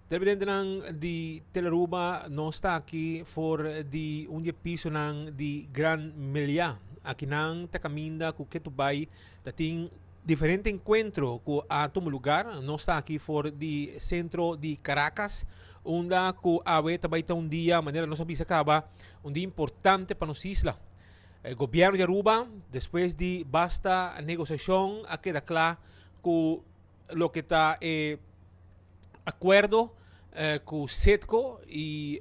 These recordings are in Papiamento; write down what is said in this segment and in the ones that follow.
Televidentenan di Telearuba, nos ta aki for di un di e pisonan di Gran Meliá. Akinan ta caminda cu ketu bay ta tin diferente encuentro cu a tuma lugar. Nos ta aki for di centro di Caracas, unda cu awe ta bay ta un dia, manera nos a bisa caba, un dia importante pa nos isla. E gobierno di Aruba, despues di basta negociacion, a keda cla cu loke ta e akuerdo ku Citgo i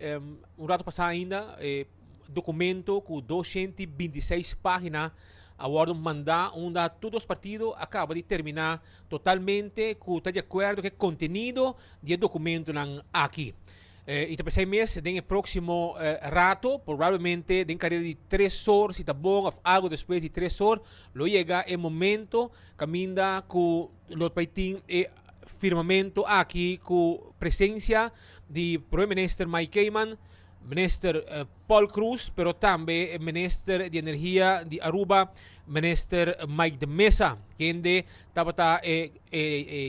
un rato pasá ainda e dokumento ku 226 página a wòrdu mandá unda tur dos partido a kaba di terminá totalmente ku ta di akuerdo ku e kontenido di e dokumentonan aki. I ta p'esei mes den e próksimo rato, probablemente den kareda di tres or si ta bon òf algu despues di tres or, lo yega e momento kaminda ku lo bai tin e firmamento aki ku presensia di Prome Minister Mike Eman, Minister Paul Croes, pero tambe Minister di Energia di Aruba, Minister Mike de Meza, kende tabata e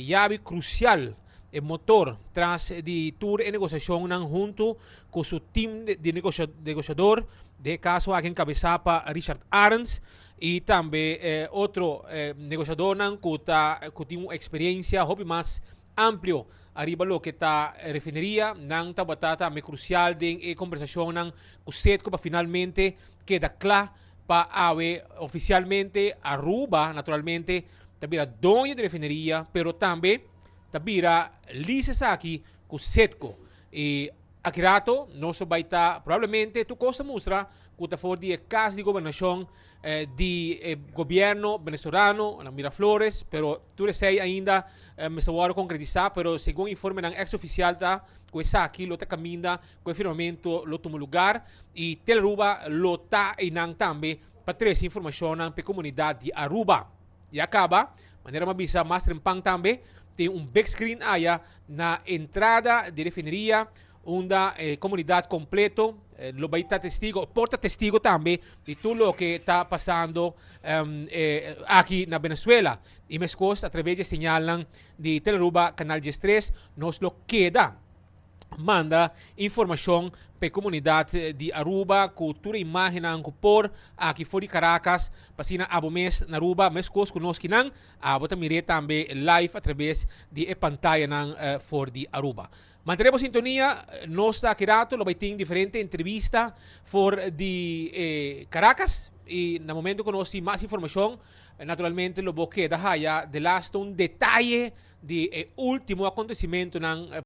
yabi krusial, e motor tras di tur e negosiashonnan huntu ku su team di negosiador, den e kaso aki enkabesá pa Richard Arends i tambe otro negosiadornan ku ta ku tin un eksperensia hopi mas amplio ariba loke ta refineria. Nan tabata tambe krusial den e kombersashonnan ku Citgo pa finalmente keda kla pa awe ofisialmente Aruba naturalmente ta bira doño di refineria pero tambe ta bira lis esaki ku Citgo. I aki rato nos lo bai ta probablemente tur kos ta mustra ku ta for di e kas di gobernashon di e gobierno venezolano na Miraflores, pero tur esei ainda mester wòrdu konkretisá, pero segun informenan ex ofisial ta ku esaki lo ta kaminda ku e firmamento lo tuma lugar i Telearuba lo ta einan tambe pa trese informashonnan pa e komunidat di Aruba. Ya caba, manera m'a bisa mas trempan tambe, tin un big screen aya na entrada di refineria unda e comunidad completo lo bay ta testigo, por ta testigo tambe di tur loke ta pasando aki na Venezuela. Y mescos a traves di e señalnan di Telearuba Canal 13 nos lo keda manda informacion pa e comunidad di Aruba cu tur e imagennan cu por aki for di Caracas pa asina abo mes na Aruba mescos cu nos kinan abo ta mir'é tambe live a traves di e pantayanan for di Aruba. Mantene bo sintonia, nos ta aki rato lo bay tin diferente entrevista for di Caracas y na momento cu nos tin mas informacion naturalmente lo bo keda haya delaste un detaye di e ultimo acontecimentonan.